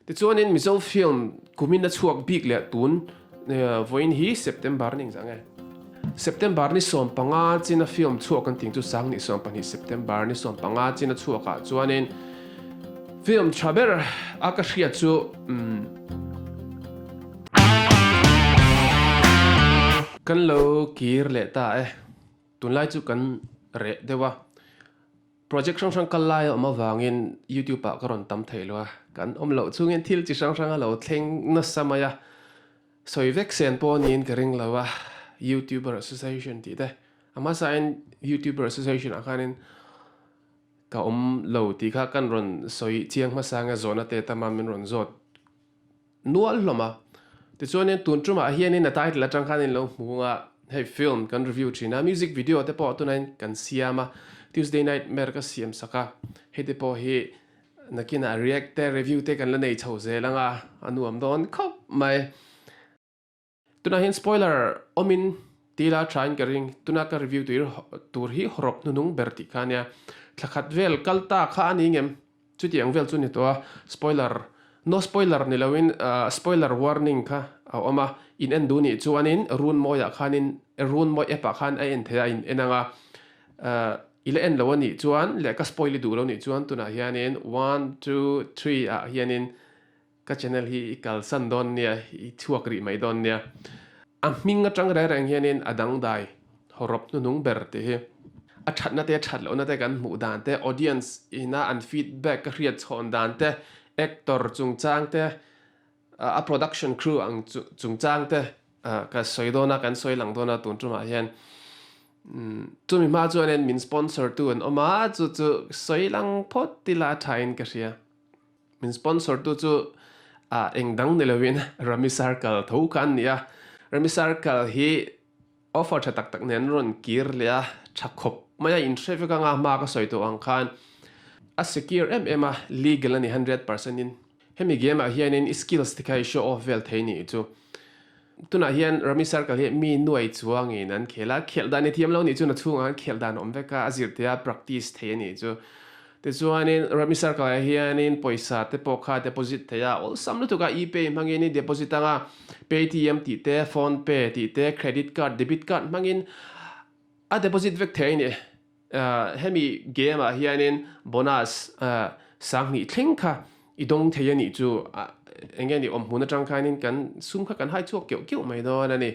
Tichuanin Mizo film kumin a chhuak bik leh tun vawiin hi September ni engzah nge? September ni 15 china film chhuak kan tih chu Sangni 12 September ni 15 china chhuakah chuanin film tha ber a ka hriat chu Kan lo kir leh ta e. Tunlai chu kan reh deuh a. Project hrang hrang kal lai a awm avangin YouTube ah ka rawn tam thei lo a, kan awm loh chungin thil chi hrang hrang a lo thleng nasa mai a, sawi vek sen pawh niin ka ring lo a, YouTuber Association tih te, a hmasain YouTuber Association ah khanin ka awm lo tih kha kan rawn sawi chiang hmasa nge zawhna te tama min rawn zawt nual hlawm a. Tichuanin tun tumah hianin a title atang khan in lo hmu a, hei film kan review thin a, music video te pawh tunah kan siam a, Tuesday Nightmare ka siam sak a, hei te pawh hi nakinah react te review te kan la nei chho zel ang a, a nuam dawn khawp mai. Tunah hian spoiler awmin tila thain ka ring, tuna ka review tur hi hawrawp hnunung ber tih kha ania, thla khat vel kal ta kha a ni ngem? Chuti ang vel chu ni tawh a, spoiler, no spoiler ni loin spoiler warning kha a awm a, in en duh nih chuanin Runmawiah khanin Runmawi app ah khan a en theih a, in en ang a, i la en lo a nih chuan leh ka spoil i duh lo nih chuan tunah hianin one, two, three ah hianin Ka channel hi i kalsan dawn nia, i chhuak rih mai dawn nia. A hming atang reng reng hianin a dangdai hawrawp hnuhnung ber tih hi. A thatna te, a that lohna te kan hmuh dan te, audience ina an feedback ka hriat chhawn dan te, actor chungchang te, a production crew ang chungchang te ka sawi dawn a, kan sawi lang dawn a tun tumah hian. Chumi hma chuanin min sponsor tu an awm a, chu chu sawi lang phawt ila a thain ka hria. Min sponsor tu chu eng dang ni lovin Rummy Circle tho kha an ni a. Rummy Circle hi offer tha tak tak nen rawn kir leh a, tha khawp mai a, inhre vek anga hma ka sawi tawh ang khan a secure em em a, legal a ni 100% in. Hemi game ah hianin i skills te kha i show off vel thei nih chu. Tunah hian Rummy Circle hi mi nuai chuangin an khel a, khelh dan i thiam lo nih chuan a chhungah khan khelh dan a awm vek a, a zir theih a, practice thei a nih chu. Tichuanin Rummy Circle ah hianin pawisa te pawh kha deposit thei a, awlsam lutuk a, e-pay hmangin i deposit ang a, Paytm tih te, Phone Pay tih te, credit card, debit card hmangin a deposit vek thei a ni. Hemi game ah hianin bonus 2000 thleng kha i dawng thei a nih chu eng nge ni awm hmun atang khanin kan sum kha kan hai chhuak keuh keuh mai dawn a ni.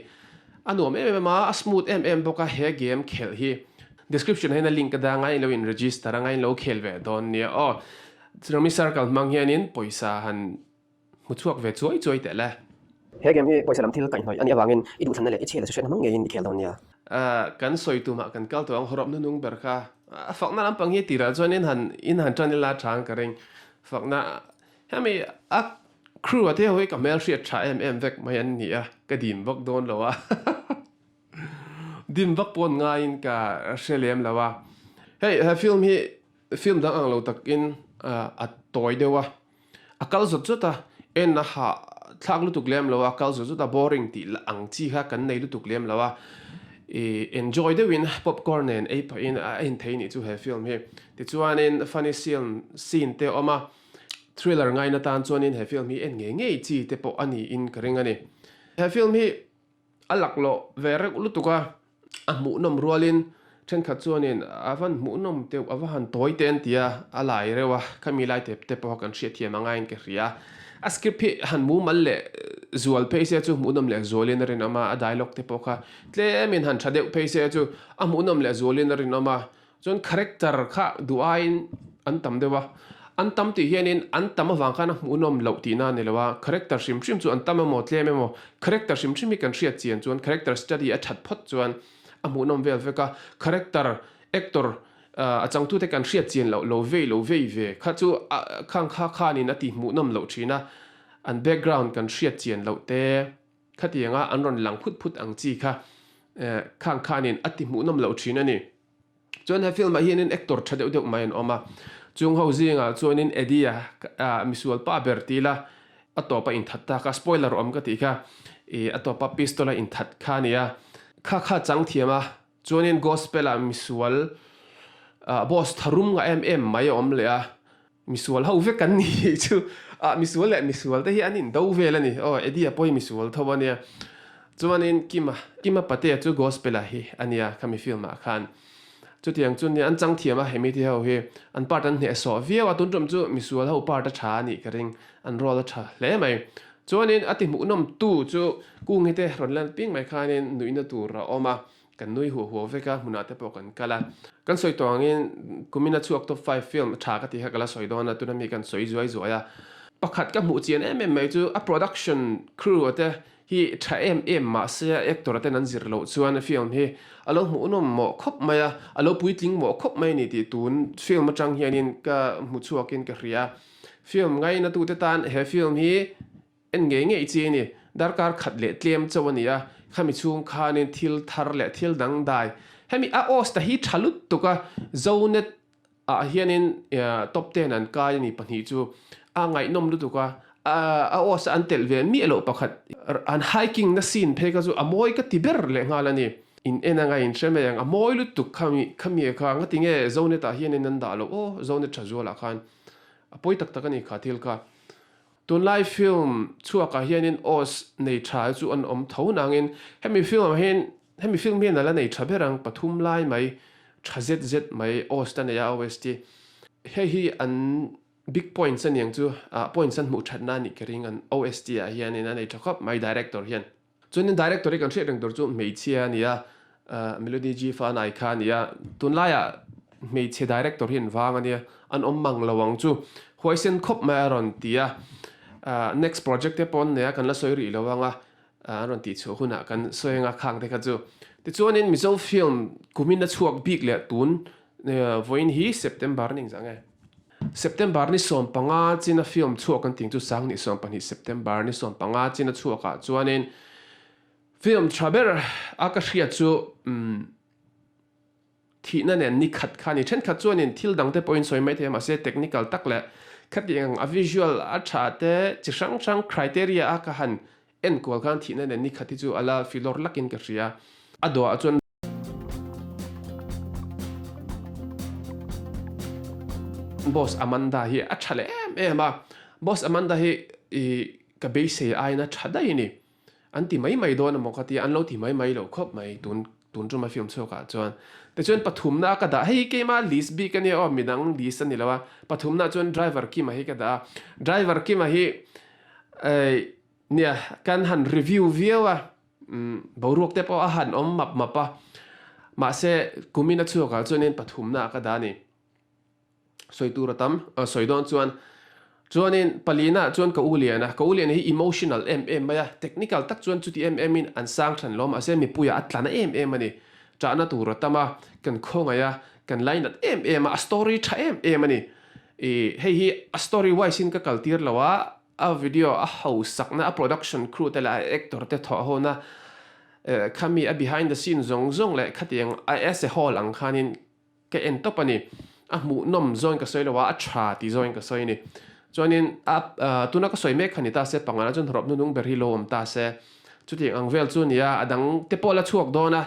A nuam em em a, a smooth em em bawk a he game khelh hi. Description ah hian a link a dang a, in lo in register anga in lo khel ve dawn nia aw. Rummy Circle hmang hianin pawisa han Hmu chhuak ve chuai chuai teh le. He game hi pawisa lam thil kaihhnawih a nih avangin i duhthlanna leh i chhiat leh hriatna hmang ngeiin i khel dawn nia. Kan sawi tumah kan kal tawh ang hawrawp hnunung ber kha. A fakna lampang hi tirah chuan in han in han tan ila tha ang ka ring. Fakna hemi a crew a te ho hi ka hmelhriat tha em em vek mai an ni a, ka dim vak dawn lo a. Dim vak pawn ngaiin ka hre lem lo a. Hei he film hi film dang ang lo takin a tawi deuh a. A kal zawt zawt a, en a hah thlak lutuk lem lo a, a kal zawt zawt a, boring tih lah ang chi kha kan nei lutuk lem lo a, ih enjoy deuhin popcorn nen ei pahin a en thei nih chu he film hi. Tichuanin funny scene scene te a awm a, thriller ngaina tan chuanin he film hi en ngei ngei chi te pawh a niin ka ring a ni. He film hi A laklawh ve reuh lutuk a, a hmuhnawm rualin thenkhat chuanin a van hmuhnawm deuh, a va han tawi te an ti a, a lai reuh a, khami lai te te pawh kan hriatthiam a ngaiin ka hria. A script hi han mumal leh zual phei se chu hmuhnawm leh zualin a rinawm a, a dialogue te pawh kha tlemin han tha deuh phei se chu a hmuhnawm leh zualin a rinawm a, Chuan character kha duh aiin an tam deuh a, an tam tih hianin an tam avang khan a hmuhnawm loh tihna a ni lo a, character hrim hrim chu an tam emaw tlem emaw, character hrim hrim hi kan hriat chian chuan character study a that phawt chuan a hmuhnawm vel vek a, character actor a changtute kan hriat chian loh lo vei lo vei ve kha chu khang kha khanin a ti hmuhnawm loh thin a, an background kan hriat chian loh te. Khatianga an rawn lang phut phut ang chi kha khang khanin a ti hmuhnawm loh thin a ni. Chuan he film ah hianin actor tha deuh deuh mai an awm a, chung ho zingah chuanin Eddie-a misual pa ber ti ila a tawpa inthat ta kha, spoiler awm ka tih kha, ih a tawpa pistol a inthat kha a ni a, kha kha chang thiam a, chuanin gospel-ah misual boss tharum ngah em em mai a awm leh a, Misual ho vek kan ni tih chu Ah misual leh misual te hi an indo vel a ni. Aw Eddie-a pawh hi misual tho a nia. Chuanin Kima, Kima Patea chu Gospel-a hi a nia khami film-ah khan. Chutiang chu nia an chang thiam a hemi te ho hi an part an hnehsawh viau a, tun tum chu misual ho part a tha a nih ka ring, an role a tha hle mai. Chuanin a ti hmuhnawm tu chu Kungi te rawn lan ping mai khanin nuihna tur a awm a, kan nui huah huah vek a, hmunah te pawh kan kal a. Kan sawi tawh angin kumina chhuak top five film tha ka tih kha ka la sawi dawn a, tuna mi kan sawi zuai zuai a. Pakhat ka hmuh chian em em mai chu a production crew a te hi tha em em mahse a actor ten an zir loh chuan film hi a lo hmuhnawm mawh khawp mai a, a lo puitling mawh khawp mai a ni tih tun film atang hianin ka hmu chhuakin ka hria. Film ngaina tute tan he film hi en ngei ngei chi a ni. Darkar khat leh tlem chauh a ni a, khami chhung khanin thil thar leh thil dangdai hemi a awsta hi tha lutuk a, Zonet ah hianin top ten an kai a ni pahnih chu a ngaihnawm lutuk a, a awsa an telh ve miah loh pakhat an hiking na scene phei kha chu a mawi ka ti ber leh nghal a ni. In en anga in hre mai ang a mawi lutuk khami khami kha ngati nge Zonet ah hianin an dah loh aw Zonet tha zualah khan a pawi tak tak a ni kha thil kha. Tunlai film chhuakah hianin Oz nei tha chu an awm tho nangin hemi film ah hian hemi film hian a la nei tha ber ang pathum lai mai tha zet zet mai Oz ta nei a OST hei hi an big points a niang chu ah points an hmuh thatna a nih ka ring an OST ah hianin a nei tha khawp mai director hian. Chuanin director hi kan hriat reng tur chu hmeichhia a ni a, Melody G Fanai kha a ni a, tunlaiah hmeichhe director hi an vang a nia, an awm mang lo ang chu, huaisen khawp mai a rawn ti a, next project te pawh an nei a, kan la sawi rih lo ang a, an rawn tih chhuah hunah kan sawi ang a khang te kha chu. Tichuanin Mizo film kumin a chhuak bik leh tun vawiin hi September a ni engzah nge? September ni 15 china film chhuak kan ting chu sang ni 12 September ni 15 china chhuakah chuanin film tha ber a ka hriat chu thihna nen ni khat kha ni thenkhat chuanin thil dang te pawhin sawi mai thei a mahse technical tak leh khatiang a visual a tha te chi hrang hrang criteria a ka han enkual khan thihna nen ni khat hi chu a la filawr lakin ka hria a dawhah chuan Boss Amanda hi a tha leh em em a, Boss Amanda hi i ka beisei aiin a tha daih a ni. An ti mai mai dawn emaw ka tia, an lo ti mai mai lo khawp mai tun tun tuma film chhuakah chuan. Tichuan pathumna ka dah, hei keima list bik a nia aw, midang list a ni lo a, pathumna chuan Driver Kima hi ka dah a, Driver Kima hi nia kan han review viau a, Boruak te pawh a han awm map map a, mahse kumin a chhuakah chuanin pathumna ah ka dah a ni. Sawi tur a tam, sawi dawn chuan. Chuanin palina ah chuan ka u lian a, ka u lian hi emotional em em mai a, technical tak chuan chuti em em in an sang hran lo, mahse mipuiah a tla na em em a ni. Ṭahna tur a tam a, kan khawngaih a, kan lainat em em a, a story ṭha em em a ni. Ih hei hi a story wise in ka kal tir lo a, A video a hausakna, a production crew te leh a actor te thawh hona khami a behind the scene zawng zawng leh khatiang a as a whole ang khanin ka en tawp a ni. A hmuhnawm zawngin ka sawi lo a, a tha tih zawngin ka sawi a ni. Chuanin a tuna ka sawi mek kha ni ta se, pangana chuan rawp hnunung ber hi lo awm ta se. Chutiang ang vel chu a ni a, a dang te pawh la chhuak dawn a,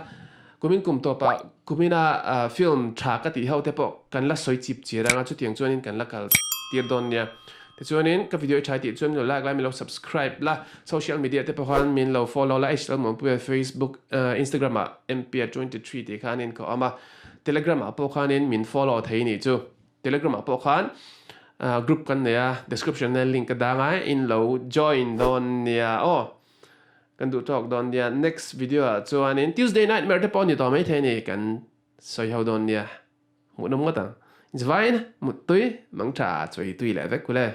kumin kum tawpah kumina film tha ka tih ho te pawh kan la sawi chip chir ang a, chutiang chuanin kan la kal tir dawn nia. Tichuanin ka video i tha tih chuan min lo like la, min lo subscribe la, social media te pawh khan min lo follow la, HL Muanpuia Facebook, Instagram ah mpia23 tih khanin ka awm a, Telegram ah pawh khanin min follow thei nih chu. Telegram ah pawh khan group kan nei a, description ah link ka dang a, in lo join dawn nia aw. Kan duh tawk dawn nia. Next video ah chuanin Tuesday Nightmare te pawh ni tawh maithei a ni, kan sawi ho dawn nia. Hmuhnawm ngawt ang. Inchvain, muttui, mangtha, chawi tui leh vek kule.